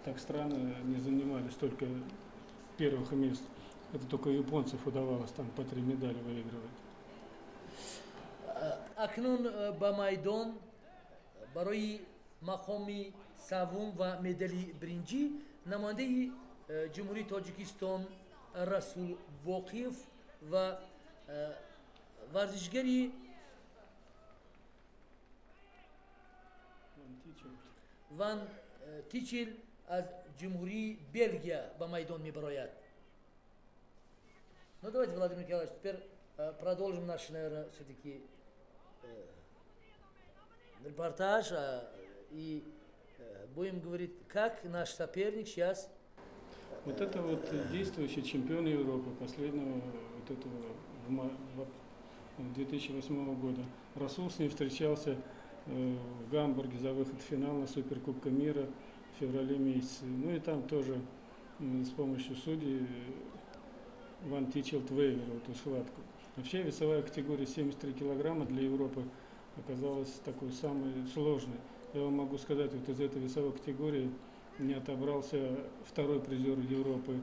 Так страны не занимали столько первых мест. Это только японцев удавалось там по 3 медали выигрывать. Акнун ба майдон барои мақоми саввум ва медали биринҷӣ намояндаи Ҷумҳурии Тоҷикистон Расул Боқиев ва варзишгари Ван Тичил аз Ҷумҳурии Белгия ба майдон мебарояд. Ну давайте, Владимир Николаевич, теперь продолжим наш, наверное, все-таки репортаж и будем говорить, как наш соперник сейчас. Вот это вот действующий чемпион Европы последнего вот этого в 2008 года. Расул с ним встречался в Гамбурге за выход в финал на Суперкубка мира в феврале месяце. Ну и там тоже с помощью судей Ван Тичелт выиграл эту схватку. Вообще весовая категория 73 килограмма для Европы оказалась такой самой сложной. Я вам могу сказать, вот из этой весовой категории не отобрался второй призер Европы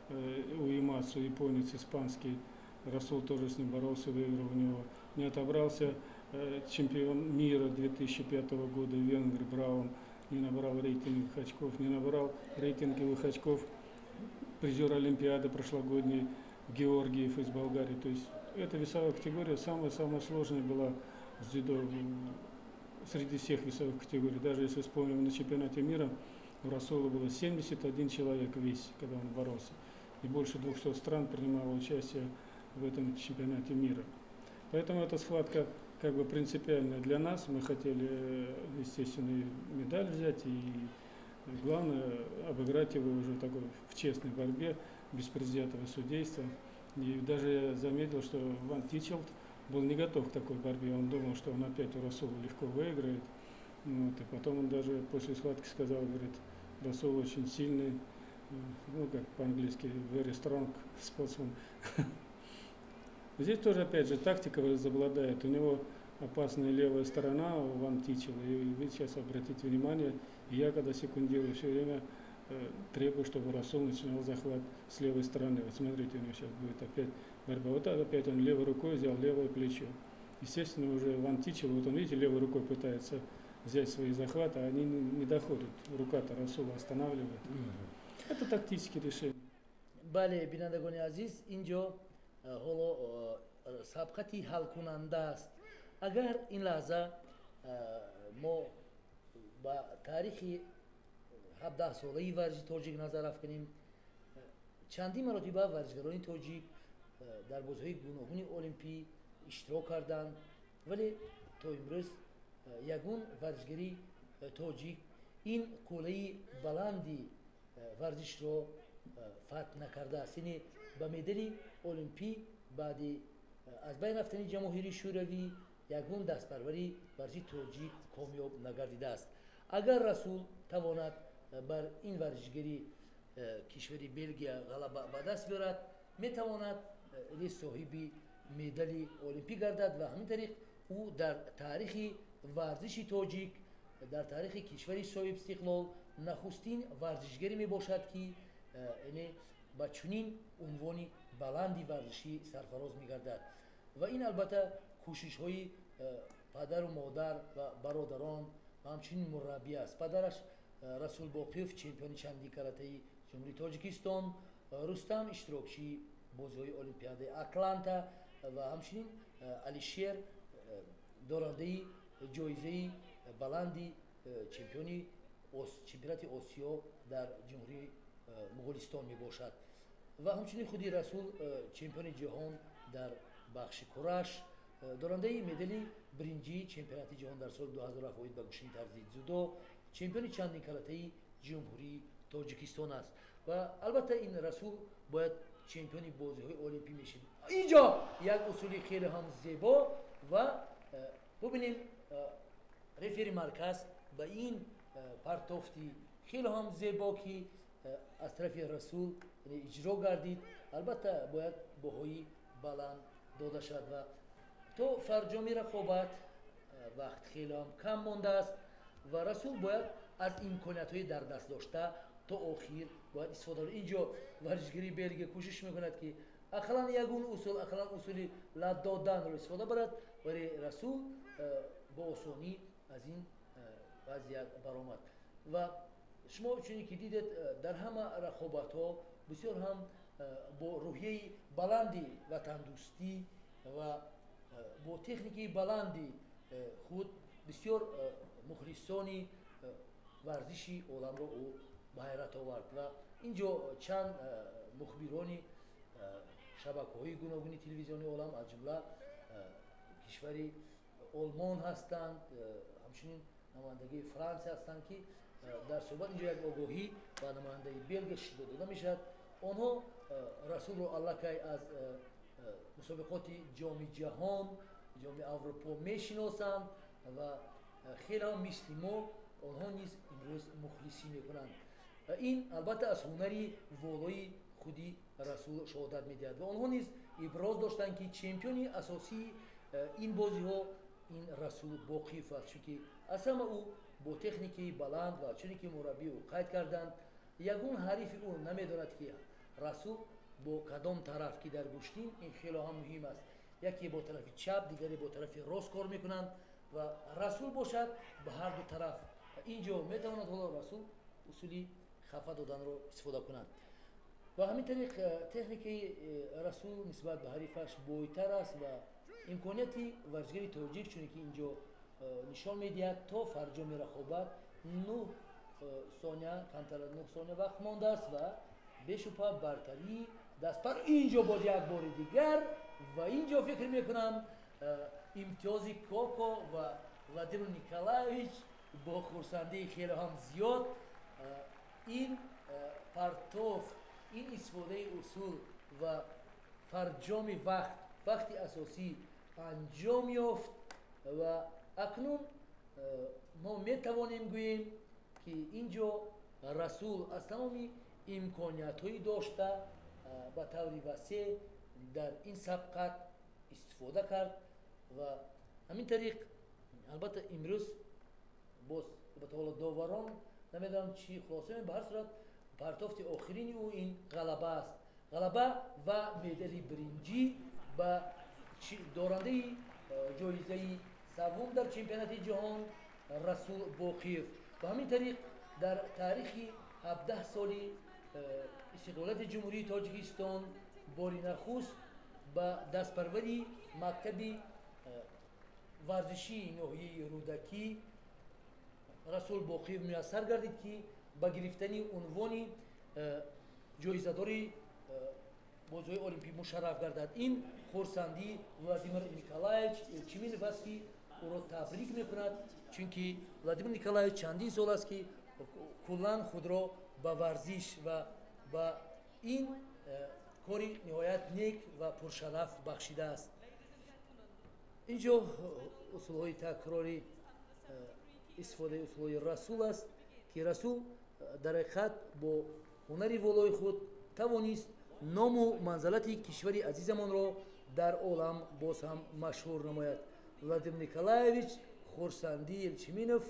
Уэмацу, японец испанский. Расул тоже с ним боролся, выиграл у него. Не отобрался чемпион мира 2005 года венгр Браун, не набрал рейтинговых очков, не набрал рейтинговых очков призер Олимпиады прошлогодней Георгиев из Болгарии. То есть эта весовая категория самая-самая сложная была в дзюдо среди всех весовых категорий. Даже если вспомним, на чемпионате мира у Расула было 71 человек весь, когда он боролся. И больше 200 стран принимало участие в этом чемпионате мира. Поэтому эта схватка как бы принципиальная для нас. Мы хотели, естественно, и медаль взять, и главное обыграть его уже такой в честной борьбе, без предвзятого судейства. И даже я заметил, что Ван Тичелт был не готов к такой борьбе. Он думал, что он опять у Расула легко выиграет. Вот, и потом он даже после схватки сказал, говорит, Расул очень сильный, ну, как по-английски, very strong sportsman. Здесь тоже, опять же, тактика возобладает. У него опасная левая сторона у Ван Тичела. И вы сейчас обратите внимание, я, когда секундирую, все время требую, чтобы Расул начинал захват с левой стороны. Вот смотрите, у него сейчас будет опять борьба. Вот опять он левой рукой взял левое плечо. Естественно, уже Ван Тичел, вот он, видите, левой рукой пытается взять свои захваты, а они не доходят. Рука-то Расула останавливает. Это тактические решения. Бале, бинандагони азиз, инҷо ҳоло сабқати ҳалкунанда аст. Агар ин лаҳза мо ба таърихи 17-солаи варзиши тоҷик назар афканем, чандин маротиба варзишгарони тоҷик дар бозиҳои гуногуни олимпӣ иштирок карданд, вале то имрӯз ягон варзишгари тоҷик ин қуллаи баланди варзишро фатҳ накардааст. Яъне ба медали олимпӣ баъди аз байн рафтани Ҷамоҳири Шӯравӣ ягон дастпарвари варзиши тоҷик комёб нагардидааст. Агар Расул тавонад бар ин варзишгари кишвари Белгия ғалаба ба даст биёрад, метавонад соҳиби медали олимпӣ гардад ва ҳамин тариқ ӯ дар таърихи варзиши тоҷик, дар таърихи кишвари соҳибистиқлол нахустин варзишгаре мебошад, ки яъне ба чунин унвони баланди варзишӣ сарфароз мегардад. Ва ин албатта кӯшишҳои падару модар ва бародарон ва ҳамчунин мураббӣ аст. Падараш Расул Боқиев чемпиони чандин каратаи Ҷумҳурии Тоҷикистон, Рустам иштирокчии бозиҳои Олимпиадаи Атланта ва ҳамчунин Алишер дорандаи ҷоизаи баланди чемпиони чемпионати Осиё дар Ҷумҳурии Муғулистон мебошад. Ва ҳамчунин худи Расул чемпиони ҷаҳон дар бахши кураш, дорандаи медали биринҷии чемпионати ҷаҳон дар соли 2007 оид ба гӯштини тарзи дзюдо, чемпиони чандин каратаи Ҷумҳурии Тоҷикистон аст. Ва албатта ин Расул бояд чемпиони бозиҳои олимпӣ мешид. Инҷо як усули хеле ҳам зебо ва бубинем, рефери марказ ба ин партофти хеле ҳам зебо, ки аз тарафи Расул иҷро гардид, албатта бояд баҳои баланд дода шавад. Ва то фарҷоми рақобат вақт хеле ҳам кам мондааст ва Расул бояд аз имкониятҳои дар даст дошта То охир бояд истифода. Инҷо варзишгари Белгия кӯшиш мекунад, ки ақаллан ягон усул, ақаллан усули лат доданро истифода барад, вале Расул бо осонӣ аз ин вазъият баромад. Ва шумо чуне ки дидед, дар ҳама рақобатҳо бисёр ҳам бо рӯҳияи баланди ватандӯстӣ ва бо техникаи баланди худ бисёр мухлисони варзиши оламро ӯ ба ҳайрат овард. Ва ин ҷо чанд мухбирони шабакаҳои гуногуни телевизиони олам, аз ҷумла кишвари Олмон ҳастанд, ҳамчунин намояндагии Франсия ҳастанд, ки дар суҳбат инҷо як огоҳӣ ба намояндаи Белгия дода мешавад. Онҳо Расулро аллакай аз мусобиқоти Ҷоми Ҷаҳон, Ҷоми Аврупо мешиносанд ва хеле ҳам мисли мо онҳо низ имрӯз мухлисӣ мекунанд. Ин албатта аз ҳунари волои худи Расул шоҳодат медиҳад. Ва онҳо низ иброз доштанд, ки чемпиони асосии ин бозиҳо ин Расул Боқиев аст, чунки аз ҳама ӯ бо техникаи баланд ва чуне ки мураббӣ ӯ қайд карданд, ягон ҳарифи ӯ намедонад, ки Расул бо кадом тараф, ки дар гӯштин ин хело ҳам муҳим аст, яке бо тарафи чап, дигаре бо тарафи рост кор мекунанд ва Расул бошад ба ҳар ду тараф. Ин ҷо метавонад ҳоло Расул усули хафа доданро истифода кунад. Ва ҳамин тариқ техникаи Расул нисбат ба ҳарифаш бойтар аст ва имконияти варзишгари тоҷик, чуне ки инҷо нишон медиҳад, то фарҷоми рақобат 9 сония, камтар аз 9 сония вақт мондааст ва бешубҳа бартарии дастпар инҷо боз як бори дигар. Ва инҷо фикр мекунам, имтиёзи Коко ва Владимир Николаевич бо хурсандии хеле ҳам зиёд ин партофт, ин истифодаи усул ва фарҷоми вақт, вақти асосӣ анҷом ёфт. Ва акнун мо метавонем гӯем, ки ин ҷо Расул аз тамоми имкониятҳои дошта ба таври васеъ дар ин сабқат истифода кард. Ва ҳамин тариқ, албатта, имрӯз боз албатта ҳоло доварон намедонам чӣ хулоса, ба ҳар сурат партофти охирини ӯ ин ғалаба аст, ғалаба ва медали биринҷӣ ба дорандаи ҷоизаи саввум дар чемпионати ҷаҳон Расул Боқиев. Ба ҳамин тариқ дар таърихи 17 соли истиқлолияти Ҷумҳурии Тоҷикистон бори нахуст ба дастпарвари мактаби варзишии ноҳияи Рӯдакӣ Расул Боқиев муяссар гардид, ки ба гирифтани унвони ҷоизадори бозиҳои олимпӣ мушарраф гардад. Ин хурсандии Владимир Николаевич Элчиминов аст, ки ӯро табрик мекунад, чунки Владимир Николаевич чандин сол аст, ки куллан худро ба варзиш ва ба ин кори ниҳоят нек ва пуршараф бахшидааст. Ин ҷо усулҳои такрори истифодаи усулҳои Расул аст, ки Расул дар ҳақиқат бо ҳунари волои худ тавонист ному манзалати кишвари азизамонро дар олам боз ҳам машҳур намояд. Владимир Николаевич, хурсандии Элчиминов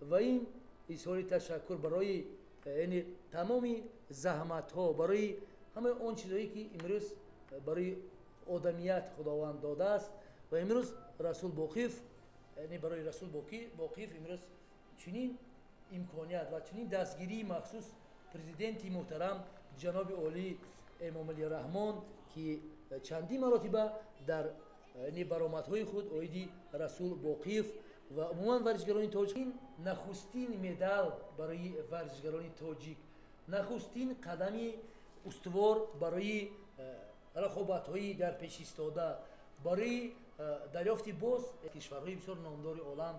ва ин изҳори ташаккур барои, яъне, тамоми заҳматҳо, барои ҳамаи он чизҳое, ки имрӯз барои одамият Худованд додааст. Ва имрӯз Расул Боқиев, яъне барои Расул Боқиев имрӯз чунин имконият ва чунин дастгирии махсус президенти муҳтарам ҷаноби олӣ Эмомалӣ Раҳмон, ки чандин маротиба дар баромадҳои худ оиди Расул Боқиев ва умуман варзишгарони тоҷик, ин нахустин медал барои варзишгарони тоҷик, нахустин қадами устувор барои рақобатҳои дар пеш истода, барои дарёфти боз кишварҳои бисёр номдори олам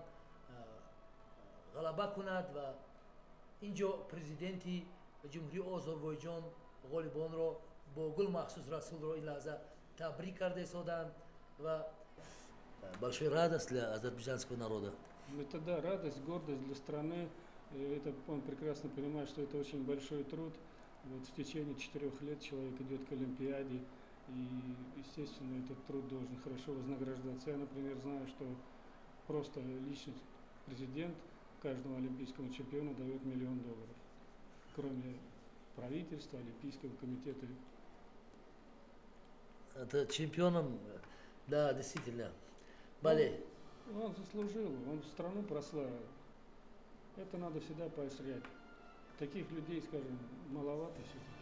ғалаба кунад. Ва ин ҷо президенти Ҷумҳурии Озарбойҷон ғолибонро бо гул, махсус Расулро ин лаҳза табрик карда истоданд. Ва большой радость для азербайджанского народа. Это да, радость, гордость для страны. Это он прекрасно понимает, что это очень большой труд. Вот в течение 4 лет человек идет к Олимпиаде, и, естественно, этот труд должен хорошо вознаграждаться. Я, например, знаю, что просто лично президент каждому олимпийскому чемпиону дает 1 000 000 долларов. кроме правительства, Олимпийского комитета. Это чемпионом, да, действительно. Бале. Он заслужил, он страну прославил. Это надо всегда поощрять. Таких людей, скажем, маловато все-таки.